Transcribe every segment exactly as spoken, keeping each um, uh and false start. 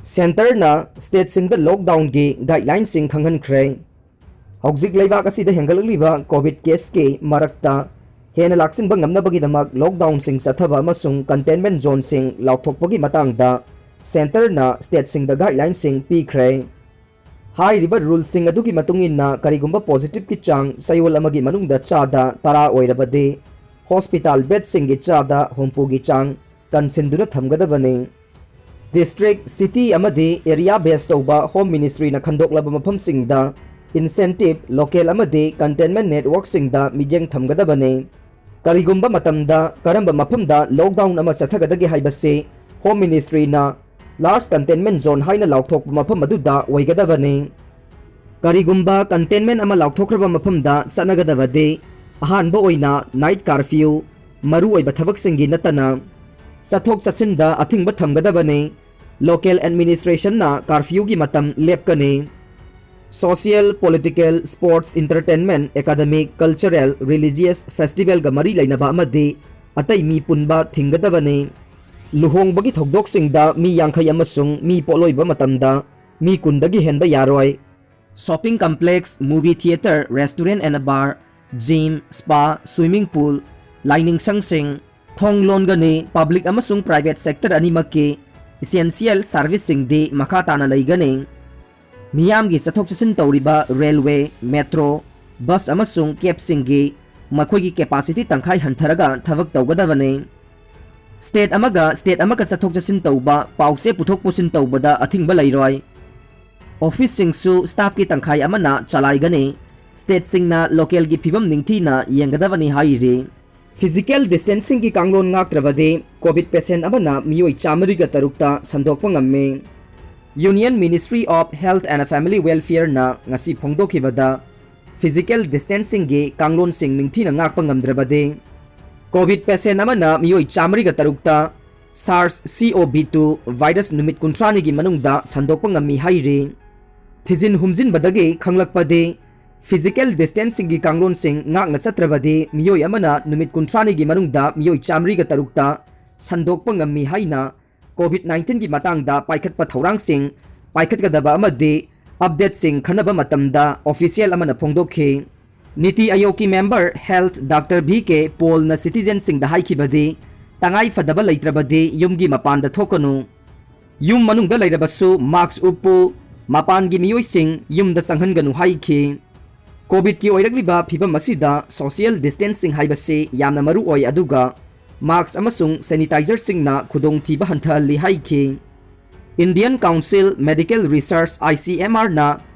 ꯁꯦꯟꯇꯔꯅ ꯁ꯭ꯇꯦꯠꯁꯤꯡꯗ ꯂꯣꯛꯗꯥꯎꯟꯒꯤ ꯒꯥꯏꯗꯂꯥꯏꯟꯁꯤꯡ ꯈꯪꯍꯟꯈ꯭ꯔꯦ꯫ ꯍꯧꯖꯤꯛ ꯂꯩꯕꯥꯛ ꯑꯁꯤꯗ ꯍꯦꯟꯒꯠꯂꯛꯂꯤꯕ ꯀꯣꯚꯤꯗ ꯀꯦꯁꯀꯤ ꯃꯔꯛꯇ ꯍꯦꯟꯅ ꯂꯥꯛꯁꯤꯟꯕ ꯉꯝꯅꯕꯒꯤꯗꯃꯛ ꯂꯣꯛꯗꯥꯎꯟꯁꯤꯡ ꯆꯠꯊꯕ ꯑꯃꯁꯨꯡ ꯀꯟꯇꯦꯟꯃꯦꯟ ꯖꯣꯟꯁꯤꯡ ꯂꯥꯎꯊꯣꯛꯄꯒꯤ ꯃꯇꯥꯡꯗ ꯁꯦꯟꯇꯔꯅ ꯁ꯭ꯇꯦꯠꯁꯤꯡꯗ ꯒꯥꯏꯗꯂꯥꯏꯟꯁꯤꯡ ꯄꯤꯈ꯭ꯔꯦ꯫ ꯍꯥꯏꯔꯤꯕ ꯔꯨꯜꯁꯤꯡ ꯑꯗꯨꯒꯤ ꯃꯇꯨꯡ ꯏꯟꯅ ꯀꯔꯤꯒꯨꯝꯕ ꯄꯣꯖꯤꯇꯤꯚꯀꯤ ꯆꯥꯡ ꯆꯌꯣꯜ ꯑꯃꯒꯤ ꯃꯅꯨꯡꯗ ꯆꯥꯗ ꯇꯔꯥ ꯑꯣꯏꯔꯕꯗꯤ ꯍꯣꯁꯄꯤꯇꯥꯜ ꯕꯦꯗꯁꯤꯡꯒꯤ ꯆꯥꯗ ꯍꯨꯝꯐꯨꯒꯤ ꯆꯥꯡ ꯀꯟꯁꯤꯟꯗꯨꯅ ꯊꯝꯒꯗꯕꯅꯤ꯫ ꯗꯤꯁꯇ꯭ꯔꯤꯛ, ꯁꯤꯇꯤ ꯑꯃꯗꯤ ꯑꯦꯔꯤꯌꯥ ꯕꯦꯁ ꯇꯧꯕ ꯍꯣꯝ ꯃꯤꯅꯤꯁꯇ꯭ꯔꯤꯅ ꯈꯟꯗꯣꯛꯂꯕ ꯃꯐꯝꯁꯤꯡꯗ ꯏꯟꯁꯦꯟꯇꯤꯚ, ꯂꯣꯀꯦꯜ ꯑꯃꯗꯤ ꯀꯟꯇꯦꯟꯃꯦꯟ ꯅꯦꯠꯋꯥꯔꯛꯁꯤꯡꯗ ꯃꯤꯠꯌꯦꯡ ꯊꯝꯒꯗꯕꯅꯤ꯫ ꯀꯔꯤꯒꯨꯝꯕ ꯃꯇꯝꯗ ꯀꯔꯝꯕ ꯃꯐꯝꯗ ꯂꯣꯛꯗꯥꯎꯟ ꯑꯃ ꯆꯠꯊꯒꯗꯒꯦ ꯍꯥꯏꯕꯁꯤ ꯍꯣꯝ ꯃꯤꯅꯤꯁꯇ꯭ꯔꯤꯅ ꯂꯥꯔꯖ ꯀꯟꯇꯦꯟꯃꯦꯟ ꯖꯣꯟ ꯍꯥꯏꯅ ꯂꯥꯎꯊꯣꯛꯄ ꯃꯐꯝ ꯑꯗꯨꯗ ꯑꯣꯏꯒꯗꯕꯅꯤ꯫ ꯀꯔꯤꯒꯨꯝꯕ ꯀꯟꯇꯦꯟꯃꯦꯟ ꯑꯃ ꯂꯥꯎꯊꯣꯛꯈ꯭ꯔꯕ ꯃꯐꯝꯗ ꯆꯠꯅꯒꯗꯕꯗꯤ ꯑꯍꯥꯟꯕ ꯑꯣꯏꯅ ꯅꯥꯏꯠ ꯀꯥꯔꯐ꯭ꯌꯨ, ꯃꯔꯨꯑꯣꯏꯕ ꯊꯕꯛꯁꯤꯡꯒꯤ ꯅꯠꯇꯅ ꯆꯠꯊꯣꯛ ꯆꯠꯁꯤꯟꯗ ꯑꯊꯤꯡꯕ ꯊꯝꯒꯗꯕꯅꯤ꯫ ꯂꯣꯀꯦꯜ ꯑꯦꯗꯃꯤꯅꯤꯁꯇ꯭ꯔꯦꯁꯟꯅ ꯀꯥꯔꯐ꯭ꯌꯨꯒꯤ ꯃꯇꯝ ꯂꯦꯞꯀꯅꯤ꯫ Social, political, sports, entertainment, academic, cultural, religious ꯐꯦꯁꯇꯤꯚꯦꯜꯒ ꯃꯔꯤ ꯂꯩꯅꯕ ꯑꯃꯗꯤ ꯑꯇꯩ ꯃꯤ ꯄꯨꯟꯕ ꯊꯤꯡꯒꯗꯕꯅꯤ꯫ ꯂꯨꯍꯣꯡꯕꯒꯤ ꯊꯧꯗꯣꯛꯁꯤꯡꯗ ꯃꯤ ꯌꯥꯡꯈꯩ ꯑꯃꯁꯨꯡ ꯃꯤ ꯄꯣꯠꯂꯣꯏꯕ ꯃꯇꯝꯗ ꯃꯤ ꯀꯨꯟꯗꯒꯤ ꯍꯦꯟꯕ ꯌꯥꯔꯣꯏ꯫ Shopping complex, movie theatre, restaurant and bar, gym, spa, swimming pool, ꯂꯥꯏꯅꯤꯡ ꯁꯪꯁꯤꯡ ꯊꯣꯡ ꯂꯣꯟꯒꯅꯤ꯫ ꯄꯕ꯭ꯂꯤꯛ ꯑꯃꯁꯨꯡ ꯄ꯭ꯔꯥꯏꯚꯦꯠ ꯁꯦꯛꯇꯔ ꯑꯅꯤꯃꯛꯀꯤ ꯏꯁꯦꯟꯁꯤꯌꯦꯜ ꯁꯥꯔꯚꯤꯁꯁꯤꯡꯗꯤ ꯃꯈꯥ ꯇꯥꯅ ꯂꯩꯒꯅꯤ꯫ ꯃꯤꯌꯥꯝꯒꯤ ꯆꯠꯊꯣꯛ ꯆꯠꯁꯤꯟ ꯇꯧꯔꯤꯕ ꯔꯦꯜꯋꯦ, ꯃꯦꯇ꯭ꯔꯣ, ꯕꯁ ꯑꯃꯁꯨꯡ ꯀꯦꯕꯁꯤꯡꯒꯤ ꯃꯈꯣꯏꯒꯤ ꯀꯦꯄꯥꯁꯤꯇꯤ ꯇꯪꯈꯥꯏ ꯍꯟꯊꯔꯒ ꯊꯕꯛ ꯇꯧꯒꯗꯕꯅꯤ꯫ ꯁ꯭ꯇꯦꯠ ꯑꯃꯒ ꯁ꯭ꯇꯦꯠ ꯑꯃꯒ ꯆꯠꯊꯣꯛ ꯆꯠꯁꯤꯟ ꯇꯧꯕ, ꯄꯥꯎ ꯆꯦ ꯄꯨꯊꯣꯛ ꯄꯨꯁꯤꯟ ꯇꯧꯕꯗ ꯑꯊꯤꯡꯕ ꯂꯩꯔꯣꯏ꯫ ꯑꯣꯐꯤꯁꯁꯤꯡꯁꯨ ꯁ꯭ꯇꯥꯐꯀꯤ ꯇꯪꯈꯥꯏ ꯑꯃꯅ ꯆꯂꯥꯏꯒꯅꯤ꯫ ꯁ꯭ꯇꯦꯠꯁꯤꯡꯅ ꯂꯣꯀꯦꯜꯒꯤ ꯐꯤꯕꯝ ꯅꯤꯡꯊꯤꯅ ꯌꯦꯡꯒꯗꯕꯅꯤ ꯍꯥꯏꯔꯤ꯫ ꯐꯤꯖꯤꯀꯦꯜ ꯗꯤꯁꯇꯦꯟꯁꯤꯡꯒꯤ ꯀꯥꯡꯂꯣꯟ ꯉꯥꯛꯇ꯭ꯔꯕꯗꯤ ꯀꯣꯚꯤꯗ ꯄꯦꯁꯦꯟ ꯑꯃꯅ ꯃꯤꯑꯣꯏ ꯆꯥꯃꯔꯤꯒ ꯇꯔꯨꯛꯇ ꯁꯟꯗꯣꯛꯄ ꯉꯝꯃꯤ꯫ Union Ministry of Health and Family Welfareꯅ ꯉꯁꯤ ꯐꯣꯡꯗꯣꯛꯈꯤꯕꯗ, ꯐꯤꯖꯤꯀꯦꯜ ꯗꯤꯁꯇꯦꯟꯁꯤꯡꯒꯤ ꯀꯥꯡꯂꯣꯟꯁꯤꯡ ꯅꯤꯡꯊꯤꯅ ꯉꯥꯛꯄ ꯉꯝꯗ꯭ꯔꯕꯗꯤ ꯀꯣꯚꯤꯗ ꯄꯦꯁꯦꯟ ꯑꯃꯅ ꯃꯤꯑꯣꯏ ꯆꯥꯃꯔꯤꯒ ꯇꯔꯨꯛꯇ SARS-CoV two ꯚꯥꯏꯔꯁ ꯅꯨꯃꯤꯠ ꯀꯨꯟꯊ꯭ꯔꯥꯅꯤꯒꯤ ꯃꯅꯨꯡꯗ ꯁꯟꯗꯣꯛꯄ ꯉꯝꯃꯤ ꯍꯥꯏꯔꯤ꯫ ꯊꯤꯖꯤꯟ ꯍꯨꯝꯖꯤꯟꯕꯗꯒꯤ ꯈꯪꯂꯛꯄꯗꯤ, ꯐꯤꯖꯤꯀꯦꯜ ꯗꯤꯁꯇꯦꯟꯁꯤꯡꯒꯤ ꯀꯥꯡꯂꯣꯟꯁꯤꯡ ꯉꯥꯛꯅ ꯆꯠꯇ꯭ꯔꯕꯗꯤ ꯃꯤꯑꯣꯏ ꯑꯃꯅ ꯅꯨꯃꯤꯠ ꯀꯨꯟꯊ꯭ꯔꯥꯅꯤꯒꯤ ꯃꯅꯨꯡꯗ ꯃꯤꯑꯣꯏ ꯆꯥꯃꯔꯤꯒ ꯇꯔꯨꯛꯇ ꯁꯟꯗꯣꯛꯄ ꯉꯝꯃꯤ ꯍꯥꯏꯅ COVID nineteen ꯒꯤ ꯃꯇꯥꯡꯗ ꯄꯥꯏꯈꯠꯄ ꯊꯧꯔꯥꯡꯁꯤꯡ ꯄꯥꯏꯈꯠꯀꯗꯕ ꯑꯃꯗꯤ ꯑꯞꯗꯦꯠꯁꯤꯡ ꯈꯟꯅꯕ ꯃꯇꯝꯗ ꯑꯣꯐꯤꯁꯤꯌꯦꯜ ꯑꯃꯅ ꯐꯣꯡꯗꯣꯛꯈꯤ꯫ ꯅꯤꯇꯤ ꯑꯥꯌꯣꯒꯀꯤ ꯃꯦꯝꯕꯔ ꯍꯦꯜꯊ ꯗꯥꯛꯇꯔ ꯚꯤ ꯀꯦ ꯄꯣꯜꯅ ꯁꯤꯇꯤꯖꯦꯟꯁꯤꯡꯗ ꯍꯥꯏꯈꯤꯕꯗꯤ, ꯇꯉꯥꯏ ꯐꯗꯕ ꯂꯩꯇ꯭ꯔꯕꯗꯤ ꯌꯨꯝꯒꯤ ꯃꯄꯥꯟꯗ ꯊꯣꯛꯀꯅꯨ, ꯌꯨꯝ ꯃꯅꯨꯡꯗ ꯂꯩꯔꯕꯁꯨ ꯃꯥꯁ꯭ꯛ ꯎꯞꯄꯨ, ꯃꯄꯥꯟꯒꯤ ꯃꯤꯑꯣꯏꯁꯤꯡ ꯌꯨꯝꯗ ꯆꯪꯍꯟꯒꯅꯨ ꯍꯥꯏꯈꯤ꯫ ꯀꯣꯚꯤꯗꯀꯤ ꯑꯣꯏꯔꯛꯂꯤꯕ ꯐꯤꯚꯝ ꯑꯁꯤꯗ ꯁꯣꯁꯤꯌꯦꯜ ꯗꯤꯁꯇꯦꯟꯁꯤꯡ ꯍꯥꯏꯕꯁꯤ ꯌꯥꯝꯅ ꯃꯔꯨ ꯑꯣꯏ, ꯑꯗꯨꯒ ꯃꯥꯁ꯭ꯛ ꯑꯃꯁꯨꯡ ꯁꯦꯅꯤꯇꯥꯏꯖꯔꯁꯤꯡꯅ ꯈꯨꯗꯣꯡꯊꯤꯕ ꯍꯟꯊꯍꯜꯂꯤ ꯍꯥꯏꯈꯤ꯫ Indian Council Medical Research, I C M R ꯅ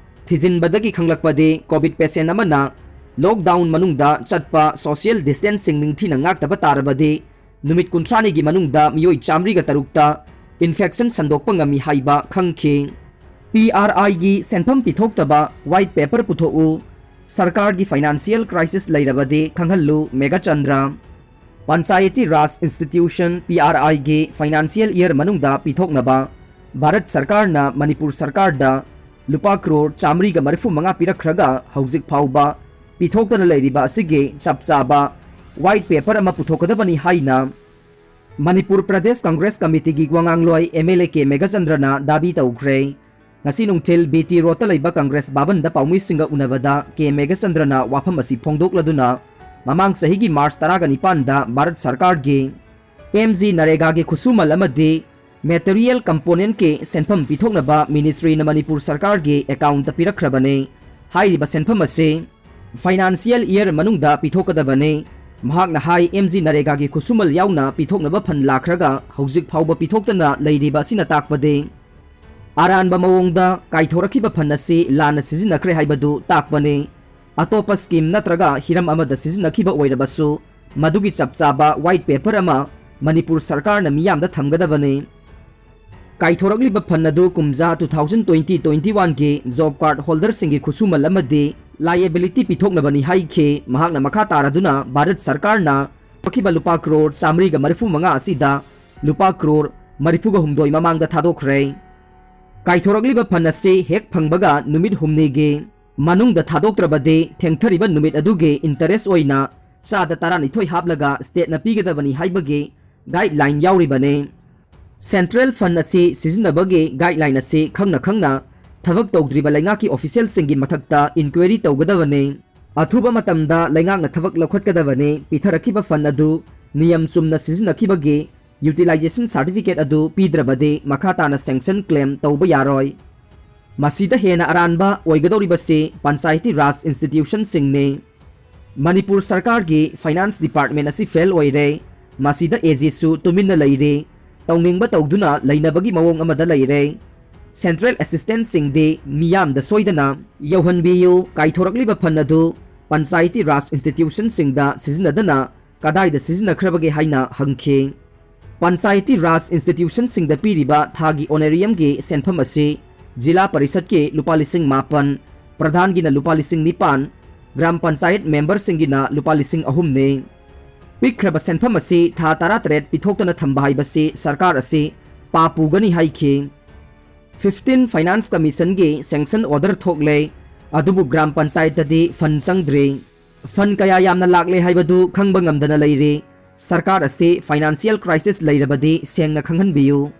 ꯊꯤꯖꯤꯟꯕꯗꯒꯤ ꯈꯪꯂꯛꯄꯗꯤ, ꯀꯣꯚꯤꯗ ꯄꯦꯁꯦꯟ ꯑꯃꯅ ꯂꯣꯛꯗꯥꯎꯟ ꯃꯅꯨꯡꯗ ꯆꯠꯄ, ꯁꯣꯁꯤꯌꯦꯜ ꯗꯤꯁꯇꯦꯟꯁꯤꯡ ꯅꯤꯡꯊꯤꯅ ꯉꯥꯛꯇꯕ ꯇꯥꯔꯕꯗꯤ, ꯅꯨꯃꯤꯠ ꯀꯨꯟꯊ꯭ꯔꯥꯅꯤꯒꯤ ꯃꯅꯨꯡꯗ ꯃꯤꯑꯣꯏ ꯆꯥꯃꯔꯤꯒ ꯇꯔꯨꯛꯇ ꯏꯟꯐꯦꯛꯁꯟ ꯁꯟꯗꯣꯛꯄ ꯉꯝꯃꯤ ꯍꯥꯏꯕ ꯈꯪꯈꯤ꯫ P R I ꯒꯤ ꯁꯦꯟꯐꯝ ꯄꯤꯊꯣꯛꯇꯕ ꯋꯥꯏꯠ ꯄꯦꯄꯔ ꯄꯨꯊꯣꯛꯎ, ꯁꯔꯀꯥꯔꯒꯤ ꯐꯥꯏꯅꯥꯟꯁꯤꯌꯦꯜ ꯀ꯭ꯔꯥꯏꯁꯤꯁ ꯂꯩꯔꯕꯗꯤ ꯈꯪꯍꯜꯂꯨ, ꯃꯦꯘꯆꯟꯗ꯭ꯔ꯫ ꯄꯟꯆꯥꯌꯇꯤ ꯔꯥꯖ ꯏꯟꯁꯇꯤꯇ꯭ꯌꯨꯁꯟ, P R I ꯒꯤ ꯐꯥꯏꯅꯥꯟꯁꯤꯌꯦꯜ ꯏꯌꯔ ꯃꯅꯨꯡꯗ ꯄꯤꯊꯣꯛꯅꯕ ꯚꯥꯔꯠ ꯁꯔꯀꯥꯔꯅ ꯃꯅꯤꯄꯨꯔ ꯁꯔꯀꯥꯔꯗ ꯂꯨꯄꯥ ꯀ꯭ꯔꯣꯔ ꯆꯥꯃꯔꯤꯒ ꯃꯔꯤꯐꯨ ꯃꯉꯥ ꯄꯤꯔꯛꯈ꯭ꯔꯒ, ꯍꯧꯖꯤꯛ ꯐꯥꯎꯕ ꯄꯤꯊꯣꯛꯇꯅ ꯂꯩꯔꯤꯕ ꯑꯁꯤꯒꯤ ꯆꯞ ꯆꯥꯕ ꯋꯥꯏꯠ ꯄꯦꯄꯔ ꯑꯃ ꯄꯨꯊꯣꯛꯀꯗꯕꯅꯤ ꯍꯥꯏꯅ ꯃꯅꯤꯄꯨꯔ ꯄ꯭ꯔꯗꯦꯁ ꯀꯪꯒ꯭ꯔꯦꯁ ꯀꯃꯤꯇꯤꯒꯤ ꯋꯥ ꯉꯥꯡꯂꯣꯏ M L A ꯀꯦ ꯃꯦꯘꯆꯟꯗ꯭ꯔꯅ ꯗꯥꯕꯤ ꯇꯧꯈ꯭ꯔꯦ꯫ ꯉꯁꯤ ꯅꯨꯡꯊꯤꯜ B T ꯔꯣꯗꯇ ꯂꯩꯕ ꯀꯪꯒ꯭ꯔꯦꯁ ꯚꯕꯟꯗ ꯄꯥꯎꯃꯤꯁꯤꯡꯒ ꯎꯅꯕꯗ ꯀꯦ ꯃꯦꯘꯆꯟꯗ꯭ꯔꯅ ꯋꯥꯐꯝ ꯑꯁꯤ ꯐꯣꯡꯗꯣꯛꯂꯗꯨꯅ, ꯃꯃꯥꯡ ꯆꯍꯤꯒꯤ ꯃꯥꯔꯆ ꯇꯔꯥꯒ ꯅꯤꯄꯥꯟꯗ ꯚꯥꯔꯠ ꯁꯔꯀꯥꯔꯒꯤ M G ꯅꯔꯦꯒꯥꯒꯤ ꯈꯨꯠꯁꯨꯃꯟ ꯑꯃꯗꯤ ꯃꯦꯇꯔꯤꯌꯦꯜ ꯀꯝꯄꯣꯅꯦꯟꯠꯀꯤ ꯁꯦꯟꯐꯝ ꯄꯤꯊꯣꯛꯅꯕ ꯃꯤꯅꯤꯁꯇ꯭ꯔꯤꯅ ꯃꯅꯤꯄꯨꯔ ꯁꯔꯀꯥꯔꯒꯤ ꯑꯦꯀꯥꯎꯟꯠꯇ ꯄꯤꯔꯛꯈ꯭ꯔꯕꯅꯤ꯫ ꯍꯥꯏꯔꯤꯕ ꯁꯦꯟꯐꯝ ꯑꯁꯤ ꯐꯥꯏꯅꯥꯟꯁꯤꯌꯦꯜ ꯏꯌꯔ ꯃꯅꯨꯡꯗ ꯄꯤꯊꯣꯛꯀꯗꯕꯅꯤ꯫ ꯃꯍꯥꯛꯅ ꯍꯥꯏ, M G ꯅꯔꯦꯒꯥꯒꯤ ꯈꯨꯠꯁꯨꯃꯟ ꯌꯥꯎꯅ ꯄꯤꯊꯣꯛꯅꯕ ꯐꯟ ꯂꯥꯛꯈ꯭ꯔꯒ ꯍꯧꯖꯤꯛ ꯐꯥꯎꯕ ꯄꯤꯊꯣꯛꯇꯅ ꯂꯩꯔꯤꯕ ꯑꯁꯤꯅ ꯇꯥꯛꯄꯗꯤ ꯑꯔꯥꯟꯕ ꯃꯑꯣꯡꯗ ꯀꯥꯏꯊꯣꯔꯛꯈꯤꯕ ꯐꯟ ꯑꯁꯤ ꯂꯥꯟꯅ ꯁꯤꯖꯤꯟꯅꯈ꯭ꯔꯦ ꯍꯥꯏꯕꯗꯨ ꯇꯥꯛꯄꯅꯤ꯫ ꯑꯇꯣꯞꯄ ꯁ꯭ꯀꯤꯝ ꯅꯠꯇ꯭ꯔꯒ ꯍꯤꯔꯝ ꯑꯃꯗ ꯁꯤꯖꯤꯟꯅꯈꯤꯕ ꯑꯣꯏꯔꯕꯁꯨ, ꯃꯗꯨꯒꯤ ꯆꯞ ꯆꯥꯕ ꯋꯥꯏꯠ ꯄꯦꯄꯔ ꯑꯃ ꯃꯅꯤꯄꯨꯔ ꯁꯔꯀꯥꯔꯅ ꯃꯤꯌꯥꯝꯗ ꯊꯝꯒꯗꯕꯅꯤ꯫ ꯀꯥꯏꯊꯣꯔꯛꯂꯤꯕ ꯐꯟ ꯑꯗꯨ ꯀꯨꯝꯖꯥ two thousand twenty twenty-one ꯒꯤ ꯖꯣꯕ ꯀꯥꯔꯗ ꯍꯣꯜꯗꯔꯁꯤꯡꯒꯤ ꯈꯨꯠꯁꯨꯃꯟ ꯑꯃꯗꯤ ꯂꯥꯏꯑꯦꯕꯤꯂꯤꯇꯤ ꯄꯤꯊꯣꯛꯅꯕꯅꯤ ꯍꯥꯏꯈꯤ꯫ ꯃꯍꯥꯛꯅ ꯃꯈꯥ ꯇꯥꯔꯗꯨꯅ ꯚꯥꯔꯠ ꯁꯔꯀꯥꯔꯅ ꯄꯤꯈꯤꯕ ꯂꯨꯄꯥ ꯀ꯭ꯔꯣꯔ ꯆꯥꯃꯔꯤꯒ ꯃꯔꯤꯐꯨ ꯃꯉꯥ ꯑꯁꯤꯗ ꯂꯨꯄꯥ ꯀ꯭ꯔꯣꯔ ꯃꯔꯤꯐꯨꯒ ꯍꯨꯝꯗꯣꯏ ꯃꯃꯥꯡꯗ ꯊꯥꯗꯣꯛꯈ꯭ꯔꯦ꯫ ꯀꯥꯏꯊꯣꯔꯛꯂꯤꯕ ꯐꯟ ꯑꯁꯤ ꯍꯦꯛ ꯐꯪꯕꯒ ꯅꯨꯃꯤꯠ ꯍꯨꯝꯅꯤꯒꯤ ꯃꯅꯨꯡꯗ ꯊꯥꯗꯣꯛꯇ꯭ꯔꯕꯗꯤ ꯊꯦꯡꯊꯔꯤꯕ ꯅꯨꯃꯤꯠ ꯑꯗꯨꯒꯤ ꯏꯟꯇꯔꯦꯁ ꯑꯣꯏꯅ ꯆꯥꯗ ꯇꯔꯥꯅꯤꯊꯣꯏ ꯍꯥꯞꯂꯒ ꯁ꯭ꯇꯦꯠꯅ ꯄꯤꯒꯗꯕꯅꯤ ꯍꯥꯏꯕꯒꯤ ꯒꯥꯏꯗꯂꯥꯏꯟ ꯌꯥꯎꯔꯤꯕꯅꯤ꯫ Central Fund ꯑꯁꯤ ꯁꯤꯖꯤꯟꯅꯕꯒꯤ guideline ꯑꯁꯤ ꯈꯪꯅ ꯈꯪꯅ ꯊꯕꯛ ꯇꯧꯗ꯭ꯔꯤꯕ ꯂꯩꯉꯥꯛꯀꯤ officialꯁꯤꯡꯒꯤ ꯃꯊꯛꯇ inquiry ꯇꯧꯒꯗꯕꯅꯤ꯫ ꯑꯊꯨꯕ ꯃꯇꯝꯗ ꯂꯩꯉꯥꯛꯅ ꯊꯕꯛ ꯂꯧꯈꯠꯀꯗꯕꯅꯤ꯫ ꯄꯤꯊꯔꯛꯈꯤꯕ fund ꯑꯗꯨ ꯅꯤꯌꯝ ꯆꯨꯝꯅ ꯁꯤꯖꯤꯟꯅꯈꯤꯕꯒꯤ utilization certificate ꯑꯗꯨ ꯄꯤꯗ꯭ꯔꯕꯗꯤ ꯃꯈꯥ ꯇꯥꯅ sanction claim ꯇꯧꯕ ꯌꯥꯔꯣꯏ꯫ ꯃꯁꯤꯗ ꯍꯦꯟꯅ ꯑꯔꯥꯟꯕ ꯑꯣꯏꯒꯗꯧꯔꯤꯕꯁꯤ Panchayati Raj institutionꯁꯤꯡꯅꯤ꯫ ꯃꯅꯤꯄꯨꯔ ꯁꯔꯀꯥꯔꯒꯤ finance department ꯑꯁꯤ fail ꯑꯣꯏꯔꯦ꯫ ꯃꯁꯤꯗ AGꯁꯨ ꯇꯨꯃꯤꯟꯅ ꯂꯩꯔꯦ꯫ ꯇꯧꯅꯤꯡꯕ ꯇꯧꯗꯨꯅ ꯂꯩꯅꯕꯒꯤ ꯃꯑꯣꯡ ꯑꯃꯗ ꯂꯩꯔꯦ꯫ Central assistantꯁꯤꯡꯗꯤ ꯃꯤꯌꯥꯝꯗ ꯁꯣꯏꯗꯅ ꯌꯧꯍꯟꯕꯤꯌꯨ꯫ ꯀꯥꯏꯊꯣꯔꯛꯂꯤꯕ fund ꯑꯗꯨ Panchayati Raj institutionꯁꯤꯡꯗ ꯁꯤꯖꯤꯟꯅꯗꯅ ꯀꯗꯥꯏꯗ ꯁꯤꯖꯤꯟꯅꯈ꯭ꯔꯕꯒꯦ ꯍꯥꯏꯅ ꯍꯪꯈꯤ꯫ Panchayati Raj institutionꯁꯤꯡꯗ ꯄꯤꯔꯤꯕ ꯊꯥꯒꯤ honorariumꯒꯤ ꯁꯦꯟꯐꯝ ꯑꯁꯤ ꯖꯤꯂꯥ ꯄꯔꯤꯁꯠꯀꯤ ꯂꯨꯄꯥ ꯂꯤꯁꯤꯡ ꯃꯥꯄꯟ, ꯄ꯭ꯔꯙꯥꯟꯒꯤꯅ ꯂꯨꯄꯥ ꯂꯤꯁꯤꯡ ꯅꯤꯄꯥꯟ, ꯒ꯭ꯔꯥꯝ ꯄꯟꯆꯥꯌꯠ memberꯁꯤꯡꯒꯤꯅ ꯂꯨꯄꯥ ꯂꯤꯁꯤꯡ ꯑꯍꯨꯝꯅꯤ꯫ ꯄꯤꯛꯈ꯭ꯔꯕ ꯁꯦꯟꯐꯝ ꯑꯁꯤ ꯊꯥ ꯇꯔꯥꯇꯔꯦꯠ ꯄꯤꯊꯣꯛꯇꯅ ꯊꯝꯕ ꯍꯥꯏꯕꯁꯤ ꯁꯔꯀꯥꯔ ꯑꯁꯤ ꯄꯥꯞ ꯄꯨꯒꯅꯤ ꯍꯥꯏꯈꯤ꯫ Fifteen Finance Commissionꯒꯤ sanction order ꯊꯣꯛꯂꯦ, ꯑꯗꯨꯕꯨ ꯒ꯭ꯔꯥꯝ ꯄꯟꯆꯥꯌꯠꯇꯗꯤ fund ꯆꯪꯗ꯭ꯔꯤ꯫ Fund ꯀꯌꯥ ꯌꯥꯝꯅ ꯂꯥꯛꯂꯦ ꯍꯥꯏꯕꯗꯨ ꯈꯪꯕ ꯉꯝꯗꯅ ꯂꯩꯔꯤ꯫ ꯁꯔꯀꯥꯔ ꯑꯁꯤ financial crisis ꯂꯩꯔꯕꯗꯤ ꯁꯦꯡꯅ ꯈꯪꯍꯟꯕꯤꯌꯨ꯫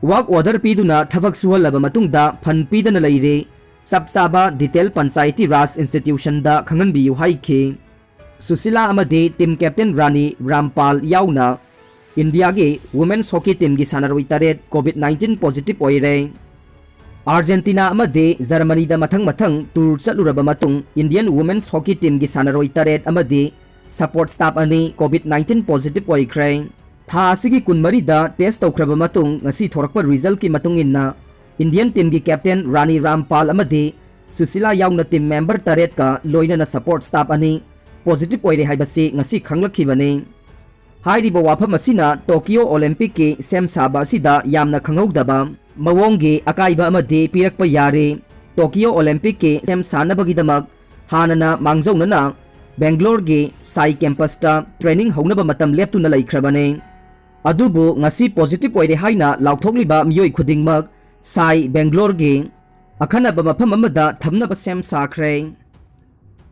Work order ꯄꯤꯗꯨꯅ ꯊꯕꯛ ꯁꯨꯍꯜꯂꯕ ꯃꯇꯨꯡꯗ fund ꯄꯤꯗꯅ ꯂꯩꯔꯦ꯫ ꯆꯞ ꯆꯥꯕ detail Panchayati Raj institutionꯗ ꯈꯪꯍꯟꯕꯤꯌꯨ ꯍꯥꯏꯈꯤ꯫ ꯁꯨꯁꯤꯂꯥ ꯑꯃꯗꯤ team captain ꯔꯥꯅꯤ ꯔꯥꯝꯄꯥꯜ ꯌꯥꯎꯅ ꯏꯟꯗꯤꯌꯥꯒꯤ women's hockey teamꯒꯤ ꯁꯥꯟꯅꯔꯣꯏ ꯇꯔꯦꯠ COVID nineteen positive ꯑꯣꯏꯔꯦ꯫ ꯑꯥꯔꯖꯦꯟꯇꯤꯅꯥ ꯑꯃꯗꯤ ꯖꯔꯃꯅꯤꯗ ꯃꯊꯪ ꯃꯊꯪ tour ꯆꯠꯂꯨꯔꯕ ꯃꯇꯨꯡ Indian women's hockey teamꯒꯤ ꯁꯥꯟꯅꯔꯣꯏ ꯇꯔꯦꯠ ꯑꯃꯗꯤ support staff ꯑꯅꯤ COVID nineteen positive ꯑꯣꯏꯈ꯭ꯔꯦ꯫ ꯊꯥ ꯑꯁꯤꯒꯤ ꯀꯨꯟꯃꯔꯤꯗ test ꯇꯧꯈ꯭ꯔꯕ ꯃꯇꯨꯡ ꯉꯁꯤ ꯊꯣꯔꯛꯄ resultꯀꯤ ꯃꯇꯨꯡ ꯏꯟꯅ Indian teamꯒꯤ captain ꯔꯥꯅꯤ ꯔꯥꯝꯄꯥꯜ ꯑꯃꯗꯤ ꯁꯨꯁꯤꯂꯥ ꯌꯥꯎꯅ team member ꯇꯔꯦꯠꯀ ꯂꯣꯏꯅꯅ support staff ꯑꯅꯤ positive ꯑꯣꯏꯔꯦ ꯍꯥꯏꯕꯁꯤ ꯉꯁꯤ ꯈꯪꯂꯛꯈꯤꯕꯅꯤ꯫ ꯍꯥꯏꯔꯤꯕ ꯋꯥꯐꯝ ꯑꯁꯤꯅ Tokyo Olympicꯀꯤ ꯁꯦꯝ ꯁꯥꯕ ꯑꯁꯤꯗ ꯌꯥꯝꯅ ꯈꯪꯍꯧꯗꯕ ꯃꯑꯣꯡꯒꯤ ꯑꯀꯥꯏꯕ ꯑꯃꯗꯤ ꯄꯤꯔꯛꯄ ꯌꯥꯔꯦ꯫ Tokyo Olympicꯀꯤ ꯁꯦꯝ ꯁꯥꯅꯕꯒꯤꯗꯃꯛ ꯍꯥꯟꯅꯅ ꯃꯥꯡꯖꯧꯅꯅ ꯕꯦꯡꯒ꯭ꯂꯣꯔꯒꯤ ꯁꯥꯏ campusꯇ training ꯍꯧꯅꯕ ꯃꯇꯝ ꯂꯦꯞꯇꯨꯅ ꯂꯩꯈ꯭ꯔꯕꯅꯤ꯫ ꯑꯗꯨꯕꯨ ꯉꯁꯤ positive ꯑꯣꯏꯔꯦ ꯍꯥꯏꯅ ꯂꯥꯎꯊꯣꯛꯂꯤꯕ ꯃꯤꯑꯣꯏ ꯈꯨꯗꯤꯡꯃꯛ ꯁꯥꯏ ꯕꯦꯡꯒ꯭ꯂꯣꯔꯒꯤ ꯑꯈꯟꯅꯕ ꯃꯐꯝ ꯑꯃꯗ ꯊꯝꯅꯕ ꯁꯦꯝ ꯁꯥꯈ꯭ꯔꯦ꯫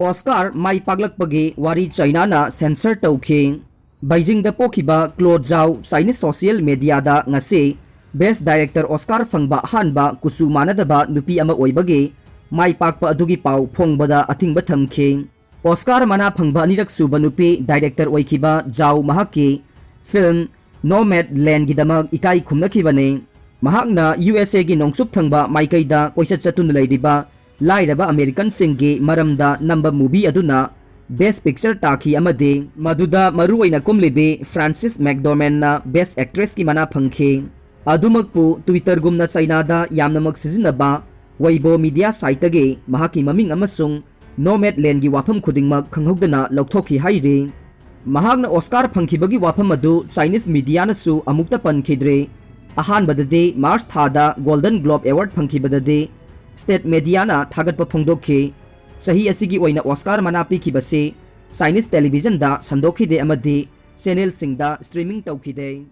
Oscar ꯃꯥꯏ ꯄꯥꯛꯂꯛꯄꯒꯤ ꯋꯥꯔꯤ ꯆꯥꯏꯅꯥꯅ censor ꯇꯧꯈꯤ꯫ ꯕꯩꯖꯤꯡꯗ ꯄꯣꯛꯈꯤꯕ ꯀ꯭ꯂꯣ ꯖꯥꯎ Chinese social mediaꯗ ꯉꯁꯤ Best Director Oscar ꯐꯪꯕ ꯑꯍꯥꯟꯕ ꯀꯨꯆꯨ ꯃꯥꯟꯅꯗꯕ ꯅꯨꯄꯤ ꯑꯃ ꯑꯣꯏꯕꯒꯤ ꯃꯥꯏ ꯄꯥꯛꯄ ꯑꯗꯨꯒꯤ ꯄꯥꯎ ꯐꯣꯡꯕꯗ ꯑꯊꯤꯡꯕ ꯊꯝꯈꯤ꯫ Oscar ꯃꯅꯥ ꯐꯪꯕ ꯑꯅꯤꯔꯛ ꯁꯨꯕ ꯅꯨꯄꯤ director ꯑꯣꯏꯈꯤꯕ ꯖꯥꯎ ꯃꯍꯥꯛꯀꯤ film Nomadlandꯒꯤꯗꯃꯛ ꯏꯀꯥꯏ ꯈꯨꯝꯅꯈꯤꯕꯅꯤ꯫ ꯃꯍꯥꯛꯅ USAꯒꯤ ꯅꯣꯡꯆꯨꯞ ꯊꯪꯕ ꯃꯥꯏꯀꯩꯗ ꯀꯣꯏꯆꯠ ꯆꯠꯇꯨꯅ ꯂꯩꯔꯤꯕ ꯂꯥꯏꯔꯕ Americanꯁꯤꯡꯒꯤ ꯃꯔꯝꯗ ꯅꯝꯕ movie ꯑꯗꯨꯅ Best Picture ꯇꯥꯈꯤ ꯑꯃꯗꯤ ꯃꯗꯨꯗ ꯃꯔꯨꯑꯣꯏꯅ ꯀꯨꯝꯂꯤꯕꯤ Frances McDormandꯅ Best Actressꯀꯤ ꯃꯅꯥ ꯐꯪꯈꯤ꯫ ꯑꯗꯨꯃꯛꯄꯨ Twitterꯒꯨꯝꯅ Chinaꯗ ꯌꯥꯝꯅꯃꯛ ꯁꯤꯖꯤꯟꯅꯕ Weibo media siteꯇꯒꯤ ꯃꯍꯥꯛꯀꯤ ꯃꯃꯤꯡ ꯑꯃꯁꯨꯡ Nomadlandꯒꯤ ꯋꯥꯐꯝ ꯈꯨꯗꯤꯡꯃꯛ ꯈꯪꯍꯧꯗꯅ ꯂꯧꯊꯣꯛꯈꯤ ꯍꯥꯏꯔꯤ꯫ ꯃꯍꯥꯛꯅ Oscar ꯐꯪꯈꯤꯕꯒꯤ ꯋꯥꯐꯝ ꯑꯗꯨ Chinese mediaꯅꯁꯨ ꯑꯃꯨꯛꯇ ꯄꯟꯈꯤꯗ꯭ꯔꯤ꯫ ꯑꯍꯥꯟꯕꯗꯗꯤ March ꯊꯥꯗ Golden Globe Award ꯐꯪꯈꯤꯕꯗꯗꯤ state mediaꯅ ꯊꯥꯒꯠꯄ ꯐꯣꯡꯗꯣꯛꯈꯤ꯫ ꯆꯍꯤ ꯑꯁꯤꯒꯤ ꯑꯣꯏꯅ Oscar ꯃꯅꯥ ꯄꯤꯈꯤꯕꯁꯤ Chinese televisionꯗ ꯁꯟꯗꯣꯛꯈꯤꯗꯦ ꯑꯃꯗꯤ channelꯁꯤꯡꯗ streaming ꯇꯧꯈꯤꯗꯦ꯫